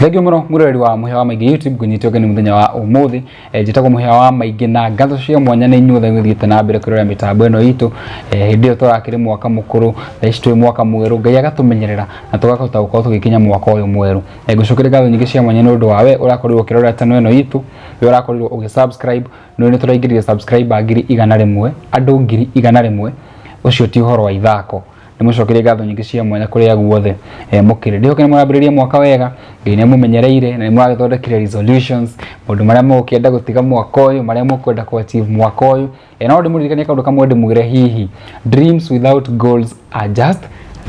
Thengiũ mũno mwĩroreri wa Mũhĩa wa Maingĩ YouTube, ngũnyite ũgeni mũthenya wa ũmũthĩ. Njĩtagwo Mũhĩa wa Maingĩ na ngatho cia mwanya nĩ inyuothe mũthiĩte na mbere kwĩrorera mĩtambo ĩno itũ. Hĩndĩ ĩyo tũrakĩrĩ mwaka mũkũrũ, thaa ici twĩ mwaka mwerũ, Ngai agatũmenyerera na tũgakĩhota gũkorwo tũgĩkinya mwaka ũyũ mwerũ. Ngũcokeria ngatho nyingĩ cia mwanya nĩ ũndũ wa we ũrakorirwo ũkĩrorera channel ĩno itũ, we ũrakorirwo ũgĩ subscribe, nĩ nĩ tũraingĩrire subscriber 100,000, andũ 100,000, ũcio ti ũhoro wa ithako. Ndĩmũcokerie ngatho nyingĩ cia mwanya kũrĩa guothe mũkĩrĩ. Ndĩhoke nĩ mũrambĩrĩria mwaka wega, Ngai nĩ amũmenyereire na nĩ mũragĩthondekire resolutions, maũndũ marĩa mũgũkĩenda gũtiga mwaka ũyũ, marĩa mũkwenda kũ achieve mwaka ũyũ. No ndĩmũririkanie kaũndũ kamwe ndĩmwĩre hihi, dreams without goals are just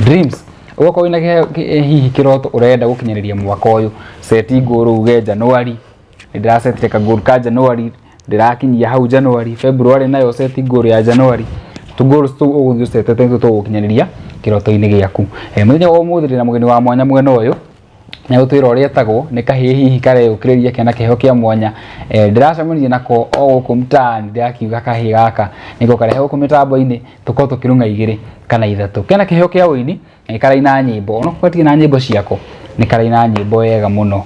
dreams. Ũgakorwo wĩna hihi kĩroto ũrenda gũkinyanĩria mwaka ũyũ, set goal uge January, nĩ ndĩracetire ka goal ka January, ndĩrakinyia hau January, February nayo set goal ya January, tũ goals tũu ũgũthiĩ ũcetete nĩtwo tũgũgũkinyanĩria kĩroto-inĩ gĩaku. Mũthenya wa ũmũthĩ ndĩna mũgeni wa mwanya mwena ũyũ, nĩ egũtwĩra ũrĩa etagwo, nĩ kahĩĩ hihi kareyũkĩrĩria kena kĩheo kĩa mwanya. Ndĩracemanirie nako o gũkũ mtaani, ndĩrakiuga kahĩĩ gaka nĩko karehe gũkũ mĩtambo-inĩ, tũkorwo tũkĩrung'a igĩrĩ kana ithatũ. Kena kĩheo kĩa ũini, na nĩ karaina nyĩmbo, onokorwo gatirĩ na nyĩmbo ciako, nĩ karaina nyĩmbo wega mũno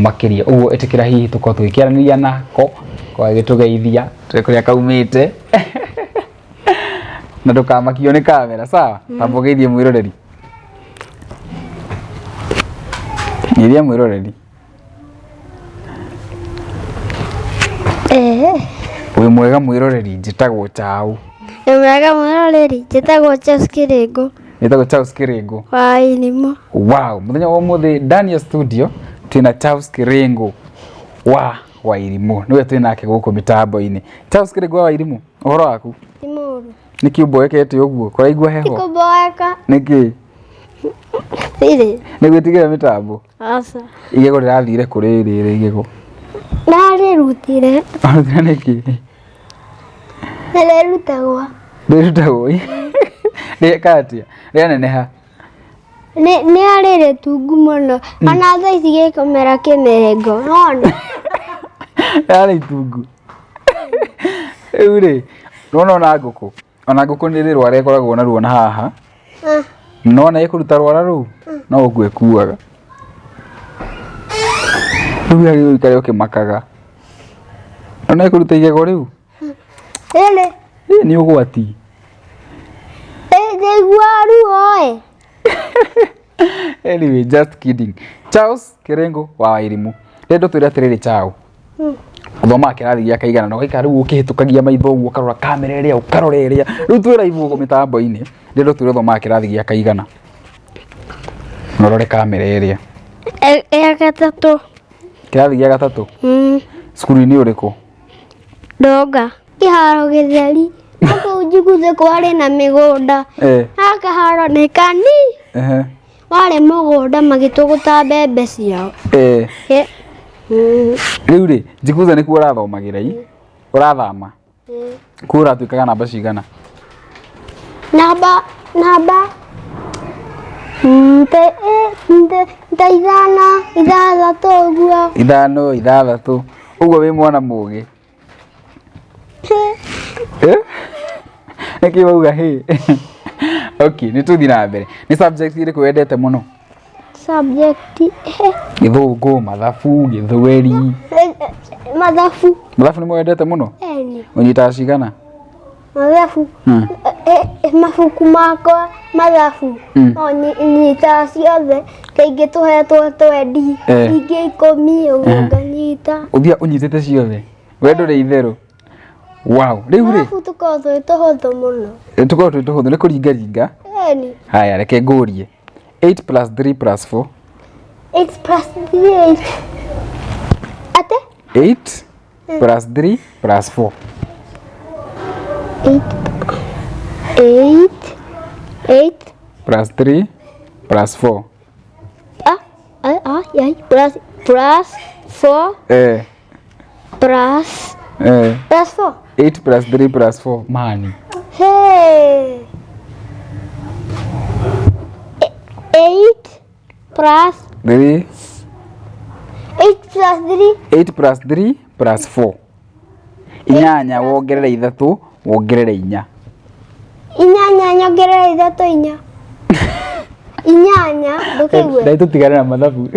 makĩria. Ũguo ĩtĩkĩra hihi tũkorwo tũgĩkĩaranĩria nako, gagĩtũgeithia tũrĩ kũrĩa kaumĩte na ndũkamakio nĩ kamera, sawa? Tamba ũgeithie mwĩroreri. Geithia mwĩroreri. Wĩ mwega mwĩroreri, njĩtagwo Chau. Wĩ mwega mwĩroreri, njĩtagwo Charles Kĩrĩngũ. Njĩtagwo Charles Kĩrĩngũ. Wa Irimũ. Wow, mũthenya wa ũmũthĩ ndani ya studio twĩna Charles Kĩrĩngũ wa Wairimũ, nĩwe twĩ nake gũkũ mĩtambo-inĩ. Charles Kĩrĩngũ wa Wairimũ, ũhoro waku? Ti mũũru. Nĩkĩ ũmboekete ũguo? Kũraigua Ti heho? kũmboeka. Nĩkĩ? Rĩrĩ. Nĩ gwĩtigĩra mĩtambo? Aca. Igego rĩrathire kũ rĩrĩ rĩ igego? Ndarĩrutire. Warutire nĩkĩ? Nĩrĩrutagwo. Rĩrutagwo? Rĩeka atĩa? Rĩaneneha? Nĩ arĩ rĩtungu mũno. Ona thaa ici gĩkũmera kĩmengo. Nĩwona? Rĩarĩ itungu. Rĩu rĩ, nĩwona ona ngũkũ? Ona ngũkũ nĩ ĩrĩ rwara ĩkoragwo naruo na haha. Nĩwona ĩkũruta rwara rũu, no gũkua ĩkuaga. Rĩu yagĩrĩirwo ũikare ũkĩmakaga. Nĩwona ĩkũruta igego rĩu? Rĩrĩ. Ĩ nĩ ũgwati. Ndaigua ruo ĩ. Anyway, just kidding. Charles Kirengo wa Wairimu. Rĩu twĩre atĩrĩrĩ Charles. Ũthomaga kĩrathi gĩa kaigana na ũgaikara rĩu ũkĩhĩtũkagia maitho ũguo ũkarora kamera ĩrĩa ũkarora ĩrĩa. Rĩu twĩ live gũkũ mĩtambo-inĩ. Rĩu twĩre ũthomaga kĩrathi gĩa kaigana. Na ũrore kamera ĩrĩa. Gĩa gatatũ. Kĩrathi gĩa gatatũ? Cukuru-inĩ ũrĩkũ? Ndonga. Kĩharo gĩtheri. Na kũu Njukuthu kwarĩ na mĩgũnda. Na kaharo nĩ kani. Warĩ mũgũnda magĩtũgũta mbembe ciao. Rĩu rĩ, Njukuthu nĩkuo ũrathomagĩra ii? Ũrathama? Kuo ũratuĩkaga namba cigana? Namba namba ta ithano, ithathatũ ũguo. Ithano, ithathatũ. Ũguo wĩ mwana mũgĩ. Eh? Nĩkĩ wauga hĩ? Okay, nĩ tũthiĩ na mbere. Nĩ subject ĩrĩkũ wendete mũno? Subject Gĩthũngũ, mathabu, gĩthweri. Mathabu. Mathabu nĩmo wendete mũno? Ĩni. Ũnyitaga cigana? Mathabu. Mabuku makwa mathabu no nyitaga ciothe, kaingĩ tũhetwo twendi, ingĩ 10 ũguo nganyita. Ũthiaga ũnyitĩte ciothe? We ndũrĩ itherũ. Wow, rĩu rĩ. Mathabu tũkoragwo twĩ tũhũthũ mũno. Tũkoragwo twĩ tũhũthũ nĩ kũringaringa. Ĩni. Haya, reke ngũrie. 8 plus 3 plus 4. 8 plus 3. Ate? 8 plus 3 plus 4. 8 8 8 plus 3 plus 4. Ah, ah, ah, yeah, plus plus 4. Plus plus 4. 8 plus 3 plus 4 mani. Hey. 8 plus 3. 8 plus 3. 8 plus 3 plus 4. Inyanya wongerere ithatũ wongerere inya. Inyanya nyongerere ithatũ inya. Inyanya ndũkĩigue. Ndai tũtigane na mathabu.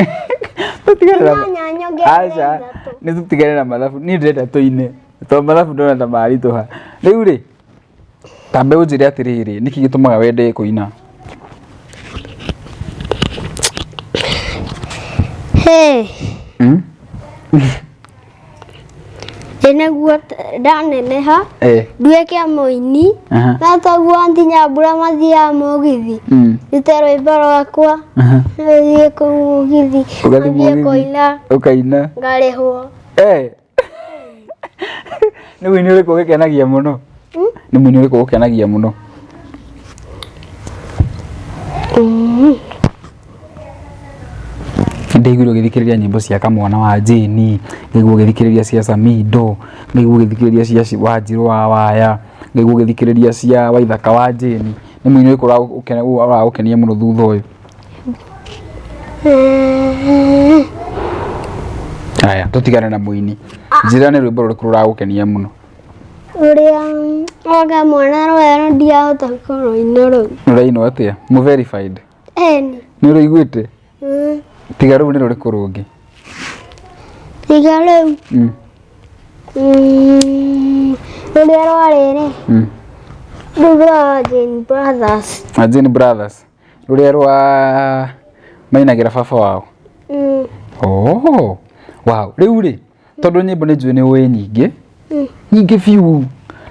Tũtigane na Inyanya nyongerere Aca, ithatũ. nĩ tũtigane na mathabu niĩ ndĩrenda tũine tondũ mathabu ndona ta maritũha. Rĩu rĩ, tambe ũnjĩre atĩrĩrĩ, nĩkĩ gĩtũmaga wende kũina? Hĩ, Mm? ĩ nĩguo ndaneneha Eh. nduĩke mũini Aha. na toguo nginya mbura mathiaga mũgithi ndute rwĩmbo rwakwa rũthiĩ kũu mũgithi Ũgathiĩ mathiĩ mũgithi. kũina Ũkaina. ngarĩhwo. Eh. Nĩ ũini ũrĩkũ ũgĩkenagia mũno? Nĩ mũini ũrĩkũ ũgũkenagia mũno? Ndaiguire ũgĩthikĩrĩria nyĩmbo cia Kamwana wa Jane, ngaigua ũgĩthikĩrĩria cia Samido, ngaigua ũgĩthikĩrĩria cia Wanjirũ wa Waya, ngaigua ũgĩthikĩrĩria cia Waithaka wa Jane. Nĩ mũini ũrĩkũ ũragũkenia mũno thutha ũyũ? Haya, tũtigane na mũini. Njĩra nĩ rwĩmbo rũrĩkũ rũragũkenia mũno? Rũrĩa rwa mwana rũrĩa ndiahota kũrũina rũu. Rũrainwo atĩa? Mũ verified. Eni. Nĩ ũrũiguĩte? Mm. Tiga rũu nĩ rũrĩkũ rũngĩ? Tiga rĩu. Rũrĩa rwarĩrĩ. Rũu rwa Jane Brothers. Na Jane Brothers. Rũrĩa rwa mainagĩra baba wao. Oh. Wow. Rĩu rĩ, tondũ nyĩmbo nĩ njũĩ nĩ ũĩ nyingĩ. Nyingĩ biũ.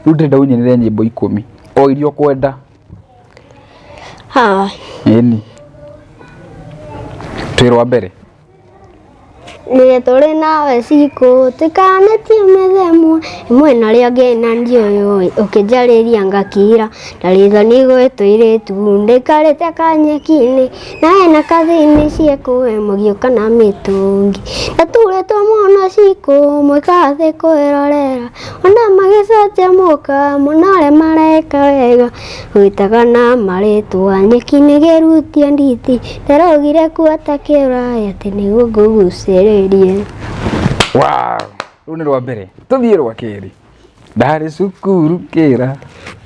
Rĩu ndĩrenda ũnyinĩre nyĩmbo 10. O iria ũkwenda. Ha. Ĩni. Twĩ rwa mbere. Nĩ tũrĩ nawe cikũ tũikanĩtie mĩthemwa ĩmwe na ũrĩa ũngĩ na ndiũĩ ũkĩnjarĩria ngakira ndarĩ thoni gwĩtũirĩtu ndĩkarĩte kanyeki-inĩ na hena kathini ciekũwe mũgĩũka na mĩtũngi ndaturĩtwo mũno cikũ mwĩkathĩ kwĩrorera ona magĩcanjamũka mũno arĩa mareka wega gwĩtaga na marĩtwa nyeki nĩ gĩrutia nditi nderogire kuota kĩũraya atĩ nĩguo ngũgucĩrĩrie. Wow. Rũu nĩ rwa mbere. Tũthiĩ rwa kerĩ. Ndarĩ cukuru kĩra.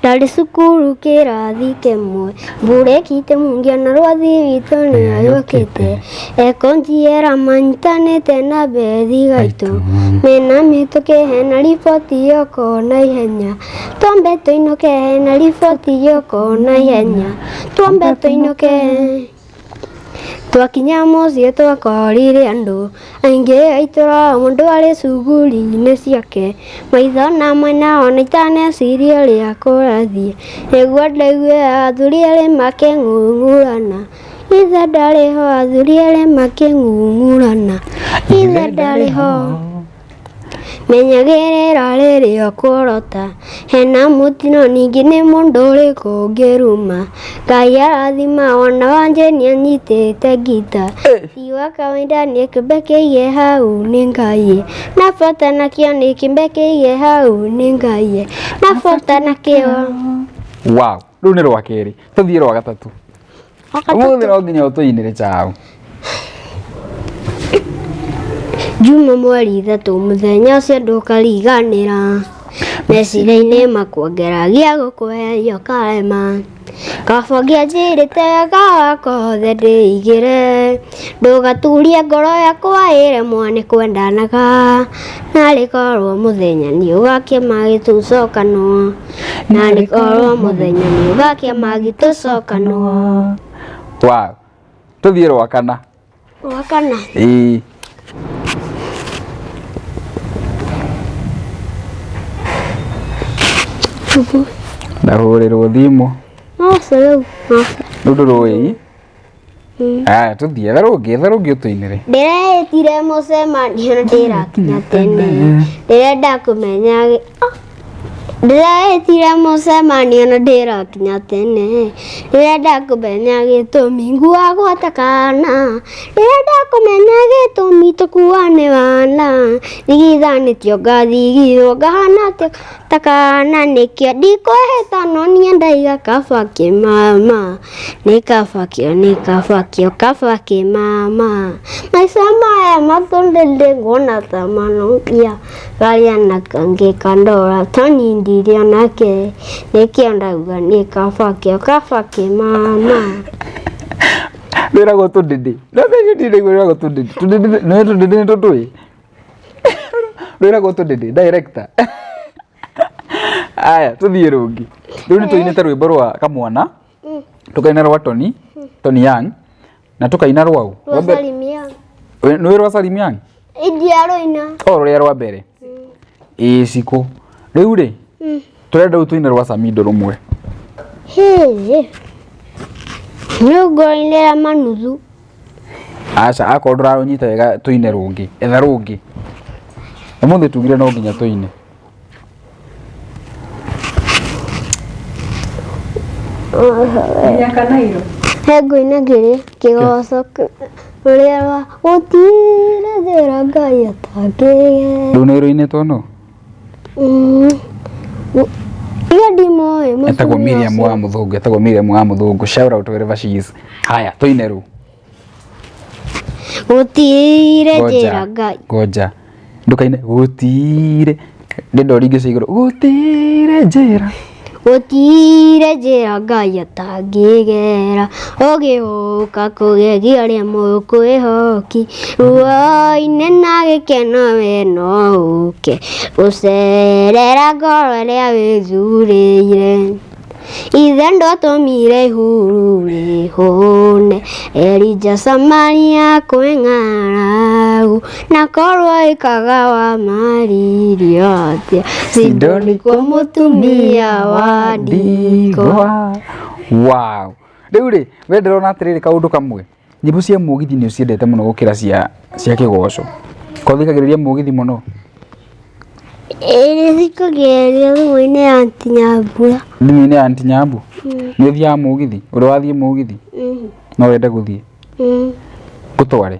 Ndarĩ cukuru kĩrathi kĩmwe mbura ĩkite mungia na rwathi witũ nĩyũkĩte ekonjiera manyitanĩte na bethi gaitũ mena mĩtũkĩ hena riboti yoko na ihenya twambe tũinũke hena riboti yoko na ihenya twambe tũinũke. Twakinya mũciĩ twakorire andũ aingĩ aitũra mũndũ arĩ cuguri-inĩ ciake maitho na mwena ona itaneciria ũrĩa kũrathiĩ nĩguo ndaigue athuri erĩ makĩng'ung'urana ithe ndarĩ ho athuri erĩ makĩng'ung'urana ithe ndarĩ ho. Menyagĩrĩra rĩrĩa ũkũrota hena mũtino ningĩ nĩ mũndũ ũrĩkũ ũngĩruma Ngai arathima wana wa Jane anyitĩte ngita ti wa kawaida nĩ kĩmbe kĩige hau nĩ Ngai na bata nakĩo nĩ kĩmbe kĩige hau nĩ Ngai na bata nakĩo. Wow. Rũu nĩ rwa kerĩ. Tũthiĩ rwa gatatũ. Ũmũthĩ no nginya ũtũinĩre chao. Juma mweri 3 mũthenya ũcio ndũkariganĩra meciria-inĩ makwa ngeragia gũkweheria ũkarema kaba ngĩanjĩrĩte wega wakwa hothe ndĩigĩre ndũgaturie ngoro yakwa ĩremwo nĩ kwendanaga narĩ korwo mũthenya nĩ ũgakĩama gĩtũcokanwo narĩ korwo mũthenya nĩ ũgakĩama gĩtũcokanwo. Wow. Tũthiĩ rwa kana. Rwa kana. Ĩĩ. Ndahũrĩrwo thimũ. Rĩu. Rĩu ndũrũĩ. Aya tũthiĩ etha rũngĩ, etha rũngĩ ũtũinĩre. Ndĩreĩtire mũcemanio na ndĩrakinya tene ndĩrenda kũmenya ndĩreĩtire mũcemanio na ndĩrakinya tene ndĩrenda kũmenya gĩtũmi nguagwo ta kana ndĩrenda kũmenya gĩtũmi tũkuane wana thigithanĩtio ngathigithwo ngahana ta kana nĩkĩo ndikwĩhĩta no niĩ ndaiga kaba kĩmama nĩ kaba kĩo nĩ kaba kĩo kaba kĩmama maica maya matũndĩndĩ nguona ta manukia garia na kangĩ kandora toni ndirio nake nĩkĩo ndauga nĩ kaba kĩo kaba kĩmama. Rwĩragwo tũndĩndĩ. No niĩ ndiraigua rwĩragwo tũndĩndĩ. Tũndĩndĩ nĩ tũndĩndĩ nĩ tũtũĩ. Rwĩragwo tũndĩndĩ director. Aya tũthiĩ rũngĩ. Rĩu nĩ tũinĩte rwĩmbo rwa kamwana. Tũkaina rwa Tony, Tony Young na tũkaina rwa ũ? Rwa Salim Young. Nĩ rwa Salim Young? Indiarũina. O rũrĩa rwa mbere. Ĩĩ cikũ. Rĩu rĩ, tũrenda rĩu tũine rwa Samido rũmwe. Hĩ. Nĩngũinĩra manuthu. Aca, akorwo ndũrarũnyita wega tũine rũngĩ. Etha rũngĩ. Ũmũthĩ tugire no nginya tũine. Nginya kanairo. He ngũina kĩrĩa kĩgoco rũrĩa rwa gũtirĩ njĩra Ngai atangĩgera. Rũu nĩ rũinĩtwo nũ? Niĩ ndimũĩ Etagwo mũtumia Miriam wa ũcio. Mũthũngũ, etagwo Miriam wa Mũthũngũ. Shout out wherever she is. Haya, tũine rũu. Gũtirĩ njĩra Ngai. Ngoja. Ndukaine gũtirĩ. Ndĩrenda ũringe cia igũrũ. Gũtirĩ njĩra. Gũtirĩ njĩra Ngai atangĩgera, ũgĩũka kũgegia ũrĩa mũkwĩhoki, ruo-inĩ na gĩkeno we no ũke, gũcerera ngoro ĩrĩa wĩthurĩire. Ithe ndwatũmire ihuru rĩhũne, Elija Samaria kwĩ ng'aragu, na korwo ĩkaga wamaririe atĩa, Sidoni kwa mũtumia wa ndigwa. Wow. Rĩu rĩ, we ndĩrona atĩrĩrĩ kaũndũ kamwe. Nyĩmbo cia mũgithi nĩ ũciendete mũno gũkĩra cia cia kĩgoco. Ko ũthikagĩrĩria mũgithi mũno? Ĩĩ nĩthikagĩrĩria thimũ-inĩ ya Aunty Nyambura. Thimũ-inĩ ya Aunty Nyambu? Nĩ ũthiaga mũgithi? Ũrĩ wathiĩ mũgithi? No wende gũthiĩ? Ngũtware?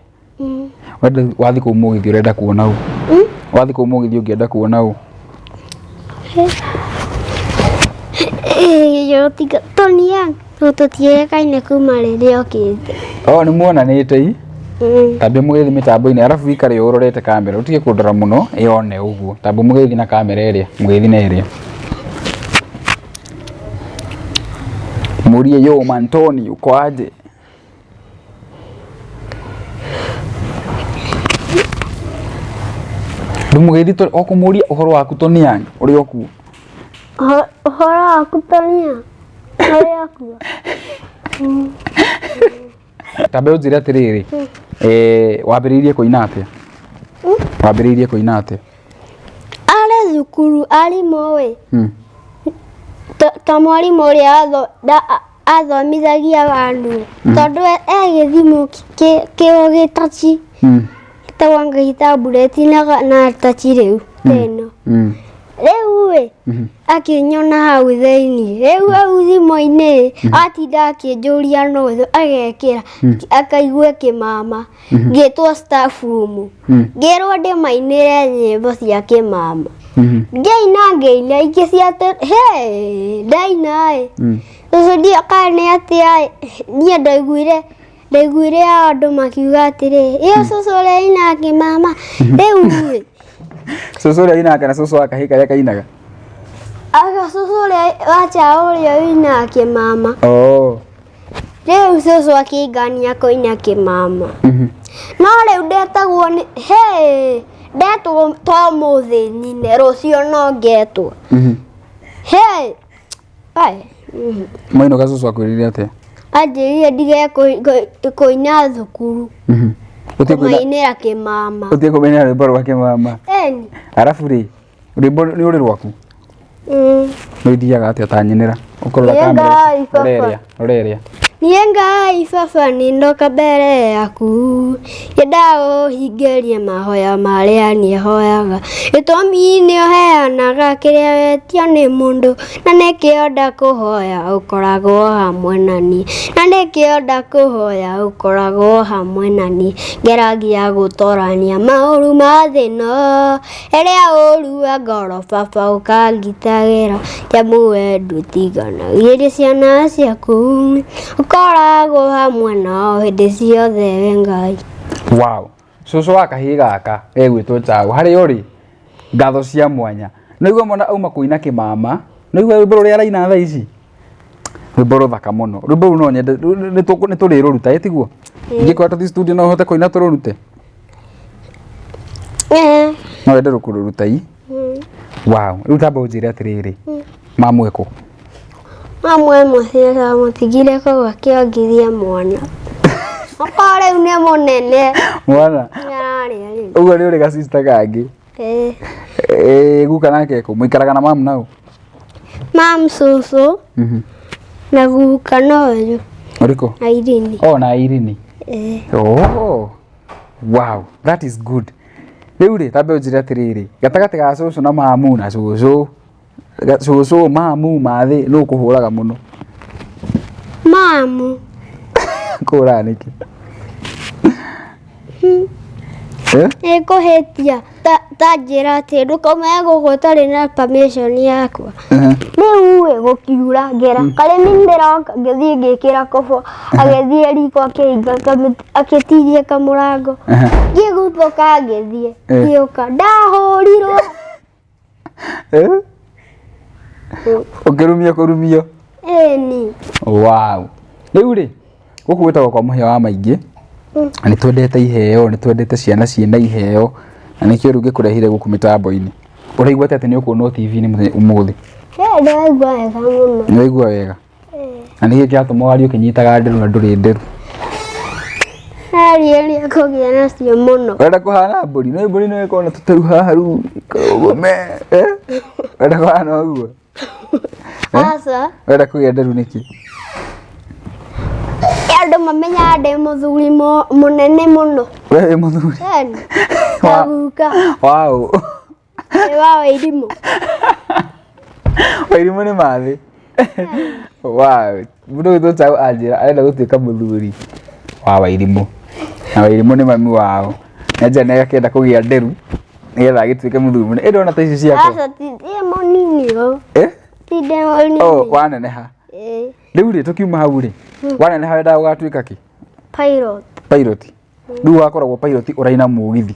Wenda wathiĩ kũu mũgithi ũrenda kuona ũ? Wathiĩ kũu mũgithi ũngĩenda kuona ũ? Ĩĩ Tony Young. Tũtiĩkaine kuma rĩrĩa okĩte. Oh, nĩ muonanĩte i? Tambia mũgeithi mĩtambo-inĩ arabu wikare ũrorete kamera ũtige kũndora mũno yone ũguo. Tamba mũgeithi na kamera ĩrĩa, mũgeithi na ĩrĩa. Mũrie yo man Tony uko aje? Ndũmũgeithi o kũmũria ũhoro waku Tony Young ũrĩa ũkuo. Ũhoro waku Tony Young ũrĩa ũkuo. Tambe ũnjĩre atĩrĩrĩ, eh, wambĩrĩirie kũina atĩa? Wambĩrĩirie kũina atĩa? Arĩ thukuru arimũ ĩ, ta mwarimũ ũrĩa athomithagia andũ tondũ e gĩthimo kĩũgĩ tachi gĩtagwo anga gĩtambureti na tachi rĩu ta ĩno. Rĩu ĩ akĩnyona hau thĩiniĩ, rĩu hau thimũ-inĩ atinda akĩnjũria nũ agekĩra akaigua kĩmama ngĩtwo staff room ngĩrwo ndĩmainĩre nyĩmbo cia kĩmama. Ngĩina ngĩina ingĩ cia hĩ ndaina ĩ ũcio ndiũĩ kana nĩ atĩa ĩ niĩ ndaiguire ndaiguire andũ makiuga atĩrĩ ĩ cũcũ ũrĩa ainaga kĩmama rĩu ĩ Cũcũ ũrĩa ũinaga kana cũcũ wa kahĩĩ karĩa kainaga? Anga cũcũ ũrĩa wa chao ũrĩa ũinaga kĩmama. Oh. Rĩu cũcũ akĩngania kũina kĩmama. No rĩu ndetagwo nĩ hĩ ndetwo to ũmũthĩ nyine rũciũ no ngetwo. Hĩ ai. Mwainũka cũcũ akwĩrire atĩa? Anjĩrire ndige kũina thukuru. Ũtige kũina Kũmainĩra kĩmama. ũtige kũmainĩra rwĩmbo rwa kĩmama. Ĩni. Arabu rĩ, rwĩmbo nĩ ũrĩ rwaku? Nĩ ithiaga atĩa ta nyinĩra? Ũkũrora Niĩ kamera. Ngai baba. Rora ĩrĩa, rora ĩrĩa. Niĩ Ngai baba nĩndoka mbere yaku Ngĩenda ũhingĩrie mahoya marĩa niĩ hoyaga Gĩtũmi nĩ ũheanaga kĩrĩa wetio nĩ mũndũ Na nĩkĩo ndakũhoya ũkoragwo hamwe na niĩ Na nĩkĩo ndakũhoya ũkoragwo hamwe na niĩ Ngeragia gũtorania maũru ma thĩ ĩno Ĩrĩa ũru wa ngoro baba ũkangitagĩra Njamu we ndũtiganagĩria ciana ciaku Ũkoragwo hamwe nao hĩndĩ ciothe we Ngai. Wow. Cũcũ wa kahĩĩ gaka gegwĩtwo Chau harĩa ũrĩ ngatho cia mwanya. Nĩũigua mwana auma kũina kĩmama, nĩũigua rwĩmbo rũrĩa araina thaa ici? Rwĩmbo rũthaka mũno. Rwĩmbo rũu no nyende nĩ tũrĩrũruta, ĩ tiguo? Ingĩkorwo tũthiĩ studio no ũhote kũina tũrũrute? No wende kũrũruta i? Wow. Rĩu tamba ũnjĩre atĩrĩrĩ, mamu ekũ? Mamu e mũciĩ twamũtigire kũu akĩongithia mwana. Okorwo rĩu nĩ mũnene. Mwana? Nĩararĩa rĩu. Ũguo nĩ ũrĩ ga sister kangĩ? Ĩĩ. Ĩĩ guka nake ekũ? Mũikaraga na mamu nau? Mam cũcũ na guka no ũyũ. Ũrĩkũ? Airini. Oh, na Airini. Ĩĩ. Oh. Wow, that is good. Rĩu rĩ, tambe ũnjĩre atĩrĩrĩ, gatagatĩ ga cũcũ na mamu na cũcũ, cũcũ, mamu, mathĩ, nũ ũkũhũraga mũno? Mamu. Kũhũraga nĩkĩ? Eh? Nĩngũhĩtia ta ta njĩra atĩ ndũkaume gũkũ ũtarĩ na permission yakwa. Rĩu ĩ gũkiura ngĩra karĩmi ndĩroka ngĩthiĩ ngĩkĩra kobo agĩthiĩ riko akĩhinga akĩtiria kamũrango ngĩguthũka ngĩthiĩ ngĩũka ndahũrirwo. Eh? Ũkĩrumio kũrumio? Ĩni. Wow. Rĩu rĩ, gũkũ gwĩtagwo kwa mũhĩa wa maingĩ. Na nĩ twendete iheo, nĩ twendete ciana ciĩna iheo, na nĩkĩo rĩu ngĩkũrehire gũkũ mĩtambo-inĩ. Ũraigua atĩa atĩ nĩ ũkuonwo TV-inĩ mũthenya ũmũthĩ? Ndĩraigua wega mũno. Nĩ waigua wega? Na nĩkĩ kĩratũma warie ũkĩnyitaga nderu na ndũrĩ nderu? Aria kũgĩa nacio mũno. Ũrenda kũhana mbũri? No mbũri no ĩkorwo na tũteru haha rĩu ũguo me. Eh? Ũrenda kũhana ũguo? Aca. Ũrenda kũgĩa nderu nĩkĩ? Andũ mamenyaga ndĩ mũthuri mũnene mũno. We wĩ mũthuri? Ĩni. Ta guka. Waũ. Nĩ wa Wairimũ. Wairimũ nĩ mathĩ. Wow. Mũndũ wĩtwo Chau anjĩra arenda gũtuĩka mũthuri wa Wairimũ. Na Wairimũ nĩ mami wao. Na njĩra nĩ akĩenda kũgĩa nderu nĩgetha agĩtuĩke mũthuri mũnene. Ĩ ndona ta ici ciakwa. Aca ti ndĩ mũnini ũũ. Eh? Ti ndĩ mũnini. Oh, waneneha. Ĩĩ. Rĩu rĩ tũkiuma hau rĩ, waneneha wendaga gũgatuĩka kĩ? Pilot. Pilot. Rĩu wakoragwo pilot ũraina mũgithi.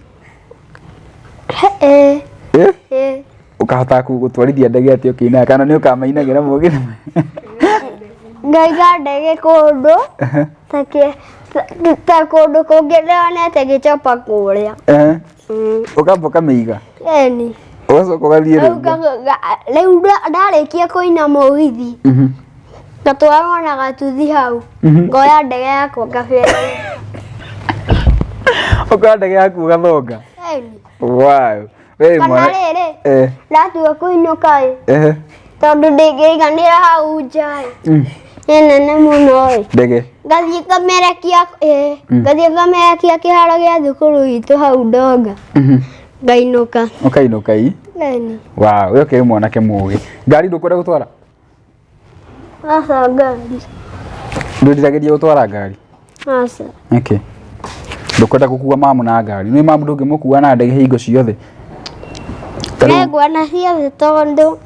Ĩĩ. Eh? Ĩĩ. Ũkahota gũtwarithia ndege atĩ ũkĩinaga kana nĩ ũkamainagĩra mũgithi? Ngaiga ndege kũndũ ta kĩ- ta- ta kũndũ kũngĩ ndĩronete gĩchopa kũrĩa. Ũkamba ũkamĩiga. Ĩni. Ũgacoka ũgathiĩ Rĩu rĩngĩ. rĩu ndarĩkia kũina mũgithi ngatwarwo na gatuthi hau ngoya ndege yakwa ngabĩra. Ũkoya ndege yaku ũgathonga. Ĩni. Wow. We Kana mwana. rĩrĩ Eh. ndatua kũinũka ĩ Eh. tondũ ndĩngĩiganĩra hau nja ĩ nĩ nene mũno ĩ Ndege. ngathiĩ ngamerekia ĩ ngathiĩ ngamerekia kĩharo gĩa thukuru itũ hau Ndonga ngainũka. Ũkainũka i. Ĩni. Wow, we ũkĩrĩ mwanake mũgĩ. Ngari ndũkwenda gũtwara? Aca ngari. Ndwĩriragĩria gũtwara ngari? Aca. Okay. Ndũkwenda gũkua mamu na ngari? Nĩ mamu ndũngĩmũkua na ndege hingo ciothe. Ta rĩu- Nĩnguona ciothe tondũ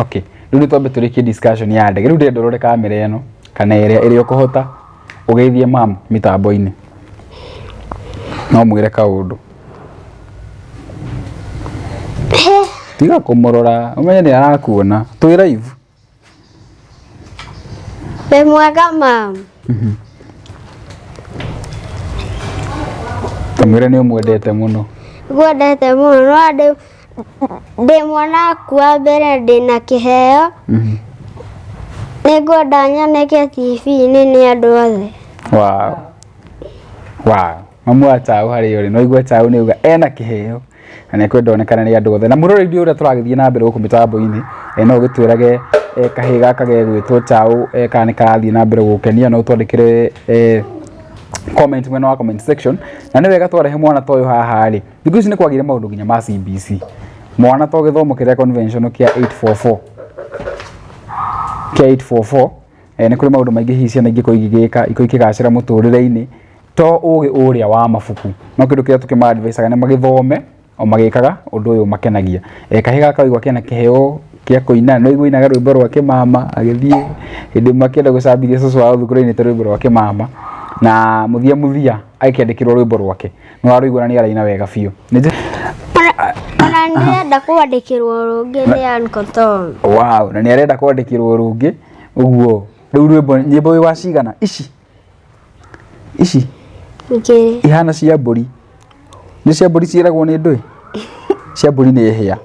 Okay. Rĩu nĩ twambe tũrĩkie discussion ya ndege. Rĩu ndĩrenda ũrore kamera ĩno kana ĩrĩa ĩrĩa ũkũhota ũgeithie mamu mĩtambo-inĩ. No mwĩre kaũndũ. Tiga kũmũrora, ũmenye nĩ arakuona. Twĩ live. Wĩ mwega mamu. Kamwĩre nĩ ũmwendete mũno. Ngwendete mũno no ndĩ ndĩ mwana waku wa mbere ndĩna kĩheo. Nĩngwenda nyoneke TV-inĩ nĩ andũ othe. Wow. Wow. Mamu wa Chau harĩa ũrĩ, nĩwaigua Chau nĩ auga ena kĩheo na nĩ ekwenda onekane nĩ andũ othe. Na mũroreri ũrĩa tũragĩthiĩ na mbere gũkũ mĩtambo-inĩ, no ũgĩtwĩrage kahĩĩ gaka gegwĩtwo Chau kana nĩ karathiĩ na mbere gũgũkenia, no ũtwandĩkĩre comment mwena wa comment section. Na nĩ wega twarehe mwana ta ũyũ haha rĩ, thikũ ici nĩ kwagĩire maũndũ nginya ma CBC. Mwana to gĩthomo kĩrĩa conventional kĩa 844 kĩa 844 nĩ kũrĩ maũndũ maingĩ hihi ciana ingĩkorwo igĩgĩka ikorwo ikĩgacĩra mũtũrĩre-inĩ to ũgĩ ũrĩa wa mabuku no kĩndũ kĩrĩa tũkĩma advice nĩ magĩthome o magĩkaga ũndũ ũyũ makenagia. Kahĩĩ gaka waigua kena kĩheo kĩa kũina nĩ waigua ainaga rwĩmbo rwa kĩmama agĩthiĩ hĩndĩ ĩmwe akĩenda gũcambithia cũcũ wao thukuru ainĩte rwĩmbo rwa kĩmama na mũthia mũthia agĩkĩandĩkĩrwo rwĩmbo rwake nĩ warũigua na nĩ araina wega biũ. Ona Ona ndĩrenda kwandĩkĩrwo rũngĩ nĩ Uncle Tom. Wow, na nĩ arenda kwandĩkĩrwo rũngĩ ũguo. Rĩu rwĩmbo nyĩmbo wĩ wa cigana ici ici Igĩrĩ. Ihana cia mbũri. Nĩ cia mbũri ciĩragwo nĩ ndũĩ? Cia mbũri nĩ hĩa.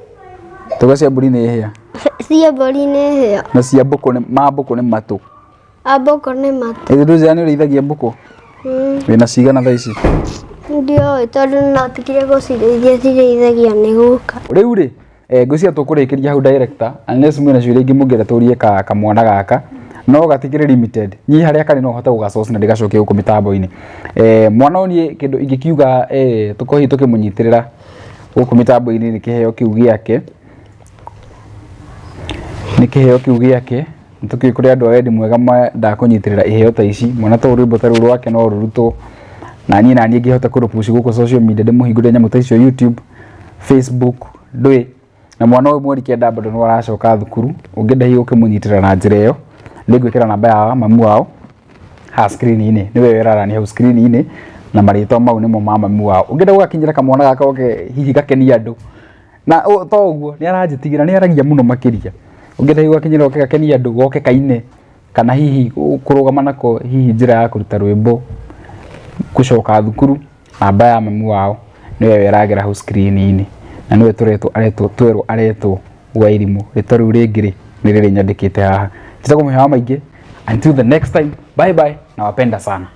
Tuga cia mbũri nĩ hĩa. Cia mbũri nĩ hĩa. Na cia mbũkũ nĩ ma mbũkũ nĩ matũ. A mbũkũ nĩ matũ. Ĩĩ ndũĩ nĩ ũrĩithagia mbũkũ? Mm. Wĩna cigana thaa ici? Ndioĩ tondũ no tigire gũcirĩithia cirĩithagio nĩ guka. Rĩu rĩ, ngwĩciria tũkũrĩkĩria hau director, unless mwĩna ciũria ingĩ mũngĩenda tũrie ka kamwana gaka, no gatikĩrĩ limited. Niĩ harĩa karĩ no hote gũgasource na ndĩgacokie gũkũ mĩtambo-inĩ. Mwana ũyũ niĩ kĩndũ ingĩkiuga tũkorwo hihi tũkĩmũnyitĩrĩra gũkũ mĩtambo-inĩ nĩ kĩheo kĩu gĩake, nĩ kĩheo kĩu gĩake. Nĩ tũkĩũĩ kũrĩ andũ a wendi mwega mendaga kũnyitĩrĩra iheo ta ici, mwana ta ũyũ rwĩmbo ta rũu rwake no rũrutwo, na niĩ naniĩ ngĩhota kũrũ push gũkũ social media ndĩmũhingũrĩre nyamũ ta icio YouTube, Facebook, ndũĩ, na mwana ũyũ mweri kenda bado no aracoka thukuru, ũngĩenda hihi ũkĩmũnyitĩrĩra na njĩra ĩyo, nĩ ngwĩkĩra namba ya mamu wao haha screen-inĩ, nĩwe ĩrarania hau screen-inĩ, na marĩtwa mau nĩmo ma mamu wao. Ũngĩenda gũgakinyĩra kamwana gaka goke hihi gakenie andũ, na to ũguo nĩ aranjĩtigĩra nĩ aragia mũno makĩria. Ũngĩenda hihi gũgakinyĩra goke gakenie andũ, goke kaine, kana hihi kũrũgama nako hihi njĩra ya kũruta rwĩmbo, gũcoka thukuru, namba ya mami wao nĩyo ĩyo ĩragera hau screen-inĩ, na nĩwe tũretwo aretwo twerwo aretwo Wairimũ. Rĩtwa rĩu rĩngĩ rĩ, nĩ rĩrĩ nyandĩkĩte haha. Njĩtagwo Mũhĩa wa Maingĩ, until the next time, bye bye, nawapenda sana.